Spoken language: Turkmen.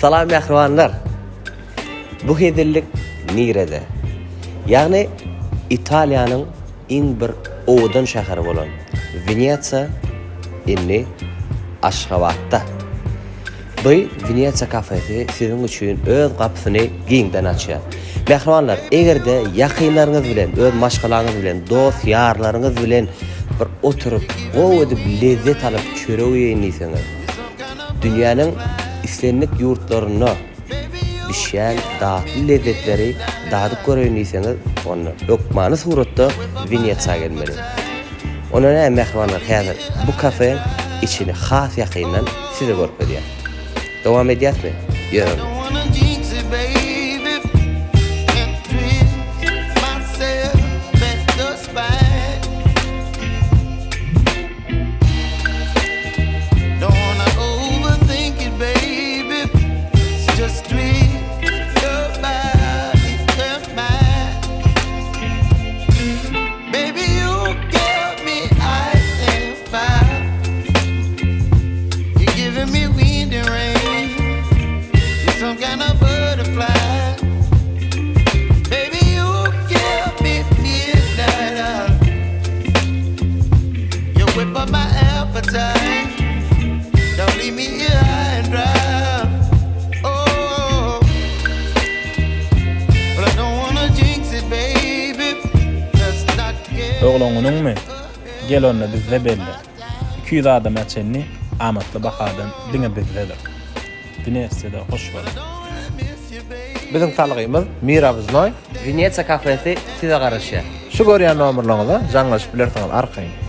Salam mähribanlar! Bu hezillik nirede? Ýagny Italiýanyň iň bir owadan şäheri bolan Wenesiýa indi Aşgabatda. Bu Wenesiýa kafesi siziň üçin öz gapysyny giňden açýar. Mähribanlar, eger-de ýakynlaryňyz bilen, öz maşgalaňyz bilen, dost-ýarlaryňyz bilen bir oturyp, gowy edip lezzet alyp çörek iýeýin diýseňiz, dünýäniň islendik ýurtlarynda bişýän datly lezzetleri dadyp göreýin diýseňiz, onda hökmany suratda Wenesiýa gelmeli. Onda näme mähribanlar häzir bu kafeň içini has ýakyndan size görkezýän. Dowam edýäsmi? Ýörün. Doglan günüňmi? Gel onda bizde belle. 200 adama çenli amatly bahadan diňe bizdedir. Wenesiýada hoş boluň. Biziň salgymyz Mirabznoý. Wenesiýa kafesi size garaşýar. Şu görýän nomerlaryňyza jaňlaşyp bilersiňiz arkaýyn.